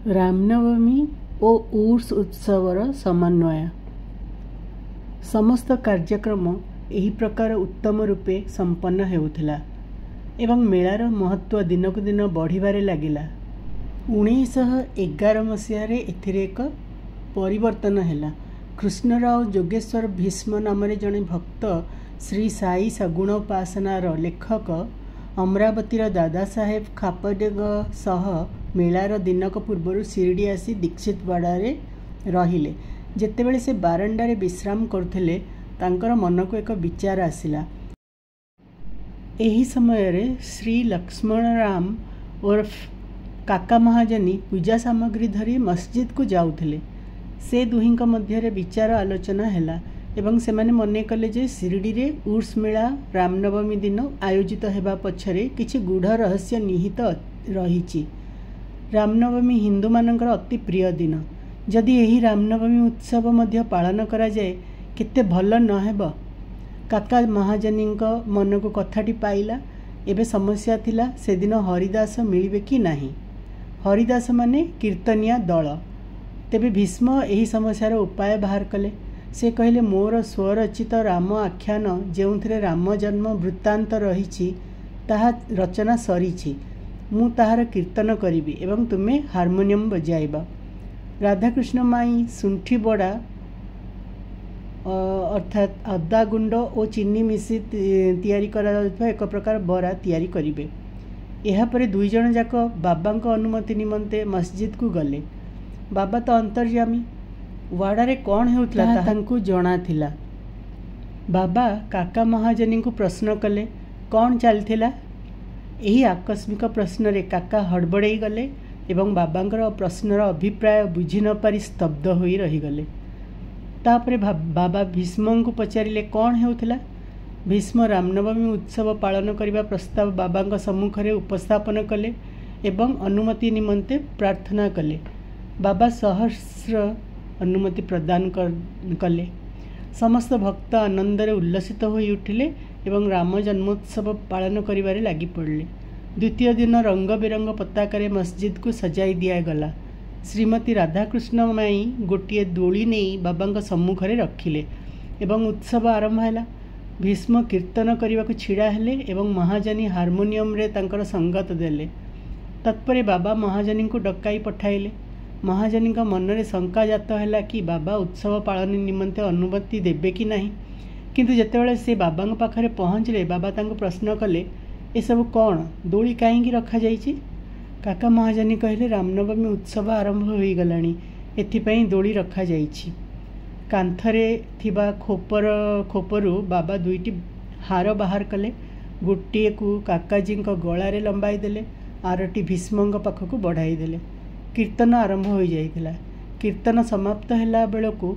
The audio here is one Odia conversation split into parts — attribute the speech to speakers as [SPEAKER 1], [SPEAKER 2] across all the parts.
[SPEAKER 1] ରାମନବମୀ ଓ ଉର୍ସ ଉତ୍ସବର ସମନ୍ୱୟ। ସମସ୍ତ କାର୍ଯ୍ୟକ୍ରମ ଏହି ପ୍ରକାର ଉତ୍ତମ ରୂପେ ସମ୍ପନ୍ନ ହେଉଥିଲା ଏବଂ ମେଳାର ମହତ୍ତ୍ୱ ଦିନକୁ ଦିନ ବଢ଼ିବାରେ ଲାଗିଲା। 1911 ମସିହାରେ ଏଥିରେ ଏକ ପରିବର୍ତ୍ତନ ହେଲା। କୃଷ୍ଣରାଓ ଯୋଗେଶ୍ୱର ଭୀଷ୍ମ ନାମରେ ଜଣେ ଭକ୍ତ ଶ୍ରୀ ସାଇ ସଗୁଣୋପାସନାର ଲେଖକ ଅମରାବତୀର ଦାଦାସାହେବ ଖାପଡ଼େଙ୍କ ସହ ମେଳାର ଦିନକ ପୂର୍ବରୁ ଶିରିଡ଼ି ଆସି ଦୀକ୍ଷିତ ବାଡ଼ାରେ ରହିଲେ। ଯେତେବେଳେ ସେ ବାରଣ୍ଡାରେ ବିଶ୍ରାମ କରୁଥିଲେ, ତାଙ୍କର ମନକୁ ଏକ ବିଚାର ଆସିଲା। ଏହି ସମୟରେ ଶ୍ରୀ ଲକ୍ଷ୍ମଣରାମ ଓରଫ କାକା ମହାଜନୀ ପୂଜା ସାମଗ୍ରୀ ଧରି ମସଜିଦକୁ ଯାଉଥିଲେ। ସେ ଦୁହିଁଙ୍କ ମଧ୍ୟରେ ବିଚାର ଆଲୋଚନା ହେଲା ଏବଂ ସେମାନେ ମନେ କଲେ ଯେ ଶିରିଡ଼ିରେ ଉର୍ସ ମେଳା ରାମନବମୀ ଦିନ ଆୟୋଜିତ ହେବା ପଛରେ କିଛି ଗୂଢ଼ ରହସ୍ୟ ନିହିତ ରହିଛି। ରାମନବମୀ ହିନ୍ଦୁମାନଙ୍କର ଅତି ପ୍ରିୟ ଦିନ। ଯଦି ଏହି ରାମନବମୀ ଉତ୍ସବ ମଧ୍ୟ ପାଳନ କରାଯାଏ, କେତେ ଭଲ ନ ହେବ? କାକା ମହାଜନୀଙ୍କ ମନକୁ କଥାଟି ପାଇଲା। ଏବେ ସମସ୍ୟା ଥିଲା, ସେଦିନ ହରିଦାସ ମିଳିବେ କି ନାହିଁ। ହରିଦାସମାନେ କୀର୍ତ୍ତନିଆ ଦଳ। ତେବେ ଭୀଷ୍ମ ଏହି ସମସ୍ୟାର ଉପାୟ ବାହାର କଲେ। ସେ କହିଲେ, ମୋର ସ୍ୱରଚିତ ରାମ ଆଖ୍ୟାନ, ଯେଉଁଥିରେ ରାମ ଜନ୍ମ ବୃତ୍ତାନ୍ତ ରହିଛି, ତାହା ରଚନା ସରିଛି। ମୁଁ ତାହାର କୀର୍ତ୍ତନ କରିବି ଏବଂ ତୁମେ ହାରମୋନିୟମ ବଜାଇବ। ରାଧାକୃଷ୍ଣ ମାଇଁ ଶୁଣ୍ଠି ବଡ଼ା, ଅର୍ଥାତ୍ ଅଦା ଗୁଣ୍ଡ ଓ ଚିନି ମିଶି ତିଆରି କରାଯାଉଥିବା ଏକ ପ୍ରକାର ବରା ତିଆରି କରିବେ। ଏହାପରେ ଦୁଇଜଣ ଯାକ ବାବାଙ୍କ ଅନୁମତି ନିମନ୍ତେ ମସଜିଦକୁ ଗଲେ। ବାବା ତ ଅନ୍ତର୍ଯ୍ୟାମୀ। ୱାଡ଼ାରେ କ'ଣ ହେଉଥିଲା ତାହା ତାଙ୍କୁ ଜଣାଥିଲା। ବାବା କାକା ମହାଜନୀଙ୍କୁ ପ୍ରଶ୍ନ କଲେ, କ'ଣ ଚାଲିଥିଲା? ଏହି ଆକସ୍ମିକ ପ୍ରଶ୍ନରେ କାକା ହଡ଼ବଡ଼େଇ ଗଲେ ଏବଂ ବାବାଙ୍କର ପ୍ରଶ୍ନର ଅଭିପ୍ରାୟ ବୁଝି ନ ପାରି ସ୍ତବ୍ଧ ହୋଇ ରହିଗଲେ। ତାପରେ ବାବା ଭୀଷ୍ମଙ୍କୁ ପଚାରିଲେ, କ'ଣ ହେଉଥିଲା? ଭୀଷ୍ମ ରାମନବମୀ ଉତ୍ସବ ପାଳନ କରିବା ପ୍ରସ୍ତାବ ବାବାଙ୍କ ସମ୍ମୁଖରେ ଉପସ୍ଥାପନ କଲେ ଏବଂ ଅନୁମତି ନିମନ୍ତେ ପ୍ରାର୍ଥନା କଲେ। ବାବା ସହର୍ଷ ଅନୁମତି ପ୍ରଦାନ କଲେ। ସମସ୍ତ ଭକ୍ତ ଆନନ୍ଦରେ ଉଲ୍ଲସିତ ହୋଇ ଉଠିଲେ ଏବଂ ରାମ ଜନ୍ମୋତ୍ସବ ପାଳନ କରିବାରେ ଲାଗିପଡ଼ିଲେ। ଦ୍ୱିତୀୟ ଦିନ ରଙ୍ଗ ବେରଙ୍ଗ ପତାକାରେ ମସଜିଦକୁ ସଜାଇ ଦିଆଗଲା। ଶ୍ରୀମତୀ ରାଧାକୃଷ୍ଣ ମାଇଁ ଗୋଟିଏ ଦୋଳି ନେଇ ବାବାଙ୍କ ସମ୍ମୁଖରେ ରଖିଲେ ଏବଂ ଉତ୍ସବ ଆରମ୍ଭ ହେଲା। ଭୀଷ୍ମ କୀର୍ତ୍ତନ କରିବାକୁ ଛିଡ଼ା ହେଲେ ଏବଂ ମହାଜନୀ ହାରମୋନିୟମରେ ତାଙ୍କର ସଙ୍ଗତ ଦେଲେ। ତତ୍ପରେ ବାବା ମହାଜନୀଙ୍କୁ ଡକାଇ ପଠାଇଲେ। ମହାଜନୀଙ୍କ ମନରେ ଶଙ୍କା ଜାତ ହେଲା କି ବାବା ଉତ୍ସବ ପାଳନ ନିମନ୍ତେ ଅନୁମତି ଦେବେ କି ନାହିଁ। କିନ୍ତୁ ଯେତେବେଳେ ସେ ବାବାଙ୍କ ପାଖରେ ପହଞ୍ଚିଲେ, ବାବା ତାଙ୍କୁ ପ୍ରଶ୍ନ କଲେ, ଏସବୁ କ'ଣ? ଦୋଳି କାହିଁକି ରଖାଯାଇଛି? କାକା ମହାଜନୀ କହିଲେ, ରାମନବମୀ ଉତ୍ସବ ଆରମ୍ଭ ହୋଇଗଲାଣି, ଏଥିପାଇଁ ଦୋଳି ରଖାଯାଇଛି। କାନ୍ଥରେ ଥିବା ଖୋପରୁ ବାବା ଦୁଇଟି ହାର ବାହାର କଲେ। ଗୋଟିଏକୁ କାକାଜୀଙ୍କ ଗଳାରେ ଲମ୍ବାଇ ଦେଲେ, ଆରଟି ଭୀଷ୍ମଙ୍କ ପାଖକୁ ବଢ଼ାଇ ଦେଲେ। କୀର୍ତ୍ତନ ଆରମ୍ଭ ହୋଇଯାଇଥିଲା। କୀର୍ତ୍ତନ ସମାପ୍ତ ହେଲା ବେଳକୁ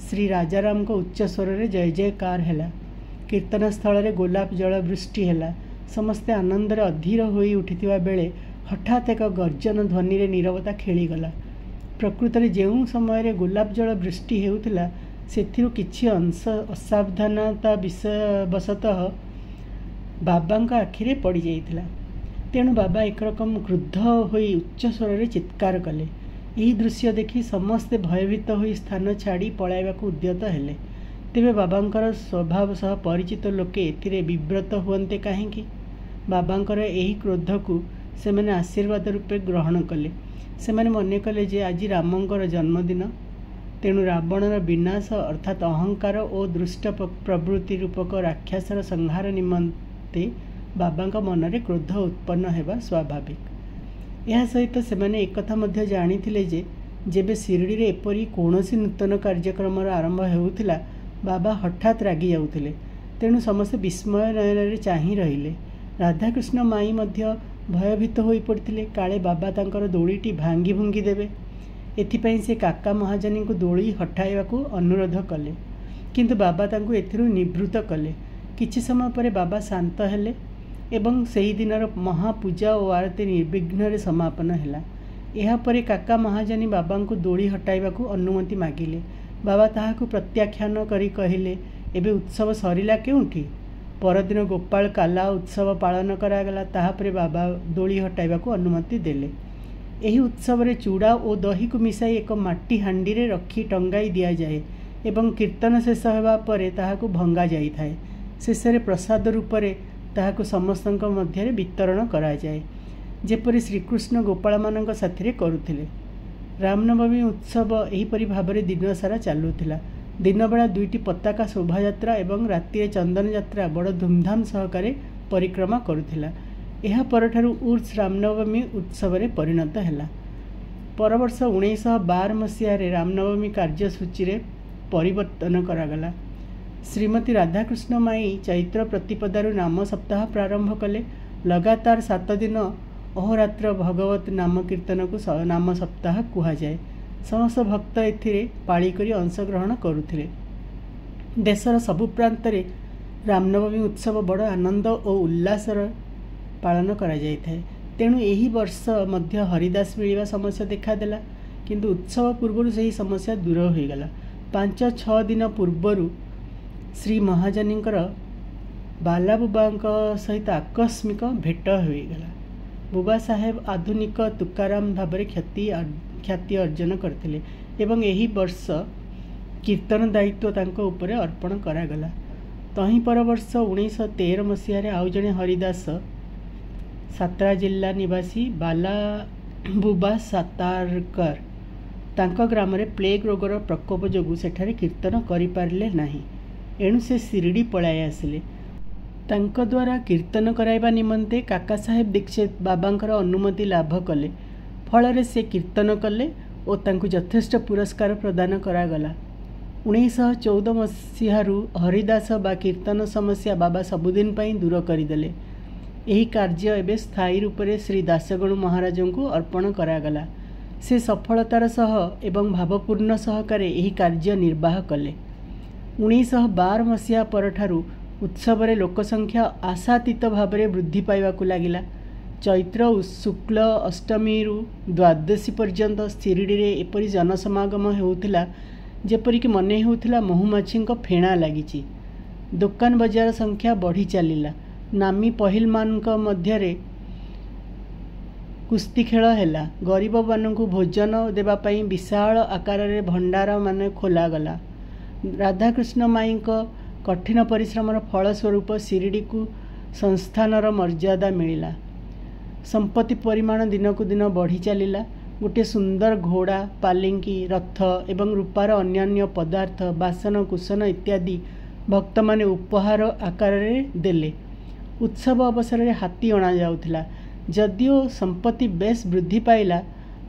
[SPEAKER 1] ଶ୍ରୀ ରାଜାରାମଙ୍କ ଉଚ୍ଚ ସ୍ୱରରେ ଜୟ ଜୟକାର ହେଲା। କୀର୍ତ୍ତନ ସ୍ଥଳରେ ଗୋଲାପ ଜଳ ବୃଷ୍ଟି ହେଲା। ସମସ୍ତେ ଆନନ୍ଦରେ ଅଧୀର ହୋଇ ଉଠିଥିବା ବେଳେ ହଠାତ୍ ଏକ ଗର୍ଜନ ଧ୍ୱନିରେ ନୀରବତା ଖେଳିଗଲା। ପ୍ରକୃତରେ ଯେଉଁ ସମୟରେ ଗୋଲାପ ଜଳ ବୃଷ୍ଟି ହେଉଥିଲା, ସେଥିରୁ କିଛି ଅଂଶ ଅସାବଧାନତା ବଶତଃ ବାବାଙ୍କ ଆଖିରେ ପଡ଼ିଯାଇଥିଲା। ତେଣୁ ବାବା ଏକରକମ କ୍ରୁଦ୍ଧ ହୋଇ ଉଚ୍ଚ ସ୍ୱରରେ ଚିତ୍କାର କଲେ। ଏହି ଦୃଶ୍ୟ ଦେଖି ସମସ୍ତେ ଭୟଭୀତ ହୋଇ ସ୍ଥାନ ଛାଡ଼ି ପଳାଇବାକୁ ଉଦ୍ୟତ ହେଲେ। ତେବେ ବାବାଙ୍କର ସ୍ୱଭାବ ସହ ପରିଚିତ ଲୋକେ ଏଥିରେ ବିବ୍ରତ ହୁଅନ୍ତେ କାହିଁକି? ବାବାଙ୍କର ଏହି କ୍ରୋଧକୁ ସେମାନେ ଆଶୀର୍ବାଦ ରୂପେ ଗ୍ରହଣ କଲେ। ସେମାନେ ମନେ କଲେ ଯେ ଆଜି ରାମଙ୍କର ଜନ୍ମଦିନ, ତେଣୁ ରାବଣର ବିନାଶ ଅର୍ଥାତ୍ ଅହଙ୍କାର ଓ ଦୁଷ୍ଟ ପ୍ରବୃତ୍ତି ରୂପକ ରାକ୍ଷସର ସଂହାର ନିମନ୍ତେ ବାବାଙ୍କ ମନରେ କ୍ରୋଧ ଉତ୍ପନ୍ନ ହେବା ସ୍ୱାଭାବିକ। ଏହା ସହିତ ସେମାନେ ଏକଥା ମଧ୍ୟ ଜାଣିଥିଲେ ଯେ ଯେବେ ଶିରିଡ଼ିରେ ଏପରି କୌଣସି ନୂତନ କାର୍ଯ୍ୟକ୍ରମର ଆରମ୍ଭ ହେଉଥିଲା, ବାବା ହଠାତ୍ ରାଗି ଯାଉଥିଲେ। ତେଣୁ ସମସ୍ତେ ବିସ୍ମୟ ନୟନରେ ଚାହିଁ ରହିଲେ। ରାଧାକୃଷ୍ଣ ମାଇଁ ମଧ୍ୟ ଭୟଭୀତ ହୋଇପଡ଼ିଥିଲେ, କାଳେ ବାବା ତାଙ୍କର ଦୋଳିଟି ଭାଙ୍ଗି ଭୁଙ୍ଗି ଦେବେ। ଏଥିପାଇଁ ସେ କାକା ମହାଜନୀଙ୍କୁ ଦୋଳି ହଟାଇବାକୁ ଅନୁରୋଧ କଲେ। କିନ୍ତୁ ବାବା ତାଙ୍କୁ ଏଥିରୁ ନିବୃତ୍ତ କଲେ। କିଛି ସମୟ ପରେ ବାବା ଶାନ୍ତ ହେଲେ ଏବଂ ସେହିଦିନର ମହାପୂଜା ଓ ଆରତୀ ନିର୍ବିଘ୍ନରେ ସମାପନ ହେଲା। ଏହାପରେ କାକା ମହାଜନୀ ବାବାଙ୍କୁ ଦୋଳି ହଟାଇବାକୁ ଅନୁମତି ମାଗିଲେ। ବାବା ତାହାକୁ ପ୍ରତ୍ୟାଖ୍ୟାନ କରି କହିଲେ, ଏବେ ଉତ୍ସବ ସରିଲା କେଉଁଠି? ପରଦିନ ଗୋପାଳ କାଲା ଉତ୍ସବ ପାଳନ କରାଗଲା। ତାହାପରେ ବାବା ଦୋଳି ହଟାଇବାକୁ ଅନୁମତି ଦେଲେ। ଏହି ଉତ୍ସବରେ ଚୂଡ଼ା ଓ ଦହିକୁ ମିଶାଇ ଏକ ମାଟି ହାଣ୍ଡିରେ ରଖି ଟଙ୍ଗାଇ ଦିଆଯାଏ ଏବଂ କୀର୍ତ୍ତନ ଶେଷ ହେବା ପରେ ତାହାକୁ ଭଙ୍ଗା ଯାଇଥାଏ। ଶେଷରେ ପ୍ରସାଦ ରୂପରେ ତାହାକୁ ସମସ୍ତଙ୍କ ମଧ୍ୟରେ ବିତରଣ କରାଯାଏ, ଯେପରି ଶ୍ରୀକୃଷ୍ଣ ଗୋପାଳମାନଙ୍କ ସାଥିରେ କରୁଥିଲେ। ରାମନବମୀ ଉତ୍ସବ ଏହିପରି ଭାବରେ ଦିନସାରା ଚାଲୁଥିଲା। ଦିନବେଳା ଦୁଇଟି ପତାକା ଶୋଭାଯାତ୍ରା ଏବଂ ରାତିରେ ଚନ୍ଦନ ଯାତ୍ରା ବଡ଼ ଧୁମଧାମ ସହକାରେ ପରିକ୍ରମା କରୁଥିଲା। ଏହା ପରଠାରୁ ଉର୍ସ ରାମନବମୀ ଉତ୍ସବରେ ପରିଣତ ହେଲା। ପରବର୍ଷ 1912 ମସିହାରେ ରାମନବମୀ କାର୍ଯ୍ୟସୂଚୀରେ ପରିବର୍ତ୍ତନ କରାଗଲା। ଶ୍ରୀମତୀ ରାଧାକୃଷ୍ଣ ମାଇ ଚୈତ୍ର ପ୍ରତିପଦାରୁ ନାମ ସପ୍ତାହ ପ୍ରାରମ୍ଭ କଲେ। ଲଗାତାର 7 ଦିନ ଅହୋରାତ୍ର ଭଗବତ ନାମ କୀର୍ତ୍ତନକୁ ନାମ ସପ୍ତାହ କୁହାଯାଏ। ସମସ୍ତ ଭକ୍ତ ଏଥିରେ ପାଳି କରି ଅଂଶଗ୍ରହଣ କରୁଥିଲେ। ଦେଶର ସବୁ ପ୍ରାନ୍ତରେ ରାମନବମୀ ଉତ୍ସବ ବଡ଼ ଆନନ୍ଦ ଓ ଉଲ୍ଲାସର ପାଳନ କରାଯାଇଥାଏ। ତେଣୁ ଏହି ବର୍ଷ ମଧ୍ୟ ହରିଦାସ ମିଳିବା ସମସ୍ୟା ଦେଖାଦେଲା, କିନ୍ତୁ ଉତ୍ସବ ପୂର୍ବରୁ ସେହି ସମସ୍ୟା ଦୂର ହୋଇଗଲା। 5-6 ଦିନ ପୂର୍ବରୁ ଶ୍ରୀ ମହାଜନୀଙ୍କର ବାଲାବୁବାଙ୍କ ସହିତ ଆକସ୍ମିକ ଭେଟ ହୋଇଗଲା। ବୁବା ସାହେବ ଆଧୁନିକ ତୁକାରାମ ଭାବରେ ଖ୍ୟାତି ଅର୍ଜନ କରିଥିଲେ ଏବଂ ଏହି ବର୍ଷ କୀର୍ତ୍ତନ ଦାୟିତ୍ୱ ତାଙ୍କ ଉପରେ ଅର୍ପଣ କରାଗଲା। ତହିଁ ପରବର୍ଷ 1913 ମସିହାରେ ଆଉ ଜଣେ ହରିଦାସ ସାତାରା ଜିଲ୍ଲା ନିବାସୀ ବାଲାବୁବା ସାତାରକର ତାଙ୍କ ଗ୍ରାମରେ ପ୍ଲେଗ ରୋଗର ପ୍ରକୋପ ଯୋଗୁଁ ସେଠାରେ କୀର୍ତ୍ତନ କରିପାରିଲେ ନାହିଁ। ଏଣୁ ସେ ଶିରିଡ଼ି ପଳାଇ ଆସିଲେ। ତାଙ୍କ ଦ୍ୱାରା କୀର୍ତ୍ତନ କରାଇବା ନିମନ୍ତେ କାକା ସାହେବ ଦୀକ୍ଷିତ ବାବାଙ୍କର ଅନୁମତି ଲାଭ କଲେ। ଫଳରେ ସେ କୀର୍ତ୍ତନ କଲେ ଓ ତାଙ୍କୁ ଯଥେଷ୍ଟ ପୁରସ୍କାର ପ୍ରଦାନ କରାଗଲା। 1914 ମସିହାରୁ ହରିଦାସ ବା କୀର୍ତ୍ତନ ସମସ୍ୟା ବାବା ସବୁଦିନ ପାଇଁ ଦୂର କରିଦେଲେ। ଏହି କାର୍ଯ୍ୟ ଏବେ ସ୍ଥାୟୀ ରୂପରେ ଶ୍ରୀ ଦାସଗଣୁ ମହାରାଜଙ୍କୁ ଅର୍ପଣ କରାଗଲା। ସେ ସଫଳତାର ସହ ଏବଂ ଭାବପୂର୍ଣ୍ଣ ସହକାରେ ଏହି କାର୍ଯ୍ୟ ନିର୍ବାହ କଲେ। 1912 ମସିହା ପରଠାରୁ ଉତ୍ସବରେ ଲୋକସଂଖ୍ୟା ଆଶାତୀତ ଭାବରେ ବୃଦ୍ଧି ପାଇବାକୁ ଲାଗିଲା। ଚୈତ୍ର ଶୁକ୍ଲ ଅଷ୍ଟମୀରୁ ଦ୍ୱାଦଶୀ ପର୍ଯ୍ୟନ୍ତ ଶିରିଡ଼ିରେ ଏପରି ଜନସମାଗମ ହେଉଥିଲା ଯେପରିକି ମନେ ହେଉଥିଲା ମହୁମାଛିଙ୍କ ଫେଣା ଲାଗିଛି। ଦୋକାନ ବଜାର ସଂଖ୍ୟା ବଢ଼ି ଚାଲିଲା। ନାମୀ ପହିଲମାନଙ୍କ ମଧ୍ୟରେ କୁସ୍ତି ଖେଳ ହେଲା। ଗରିବମାନଙ୍କୁ ଭୋଜନ ଦେବା ପାଇଁ ବିଶାଳ ଆକାରରେ ଭଣ୍ଡାରମାନ ଖୋଲାଗଲା। ରାଧାକୃଷ୍ଣ ମାଇଙ୍କ କଠିନ ପରିଶ୍ରମର ଫଳସ୍ୱରୂପ ଶିରିଡ଼ିକୁ ସଂସ୍ଥାନର ମର୍ଯ୍ୟାଦା ମିଳିଲା। ସମ୍ପତ୍ତି ପରିମାଣ ଦିନକୁ ଦିନ ବଢ଼ି ଚାଲିଲା। ଗୋଟିଏ ସୁନ୍ଦର ଘୋଡ଼ା, ପାଲିଙ୍କି, ରଥ ଏବଂ ରୂପାର ଅନ୍ୟାନ୍ୟ ପଦାର୍ଥ, ବାସନ କୁସନ ଇତ୍ୟାଦି ଭକ୍ତମାନେ ଉପହାର ଆକାରରେ ଦେଲେ। ଉତ୍ସବ ଅବସରରେ ହାତୀ ଅଣାଯାଉଥିଲା। ଯଦିଓ ସମ୍ପତ୍ତି ବେଶ୍ ବୃଦ୍ଧି ପାଇଲା,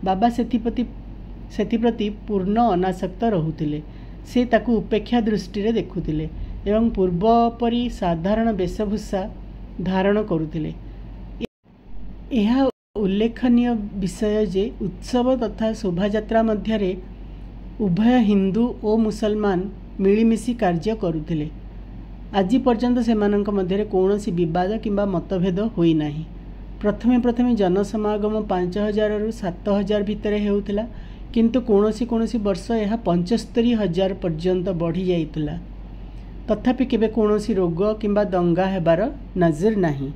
[SPEAKER 1] ବାବା ସେଥିପ୍ରତି ପୂର୍ଣ୍ଣ ଅନାସକ୍ତ ରହୁଥିଲେ। ସେ ତାକୁ ଉପେକ୍ଷା ଦୃଷ୍ଟିରେ ଦେଖୁଥିଲେ ଏବଂ ପୂର୍ବପରି ସାଧାରଣ ବେଶଭୂଷା ଧାରଣ କରୁଥିଲେ। ଏହା ଉଲ୍ଲେଖନୀୟ ବିଷୟ ଯେ ଉତ୍ସବ ତଥା ଶୋଭାଯାତ୍ରା ମଧ୍ୟରେ ଉଭୟ ହିନ୍ଦୁ ଓ ମୁସଲମାନ ମିଳିମିଶି କାର୍ଯ୍ୟ କରୁଥିଲେ। ଆଜି ପର୍ଯ୍ୟନ୍ତ ସେମାନଙ୍କ ମଧ୍ୟରେ କୌଣସି ବିବାଦ କିମ୍ବା ମତଭେଦ ହୋଇନାହିଁ। ପ୍ରଥମେ ପ୍ରଥମେ ଜନସମାଗମ 5000ରୁ 7000 ଭିତରେ ହେଉଥିଲା, କିନ୍ତୁ କୌଣସି କୌଣସି ବର୍ଷ ଏହା 75,000 ପର୍ଯ୍ୟନ୍ତ ବଢ଼ିଯାଇଥିଲା। ତଥାପି କେବେ କୌଣସି ରୋଗ କିମ୍ବା ଦଙ୍ଗା ହେବାର ନଜିର ନାହିଁ।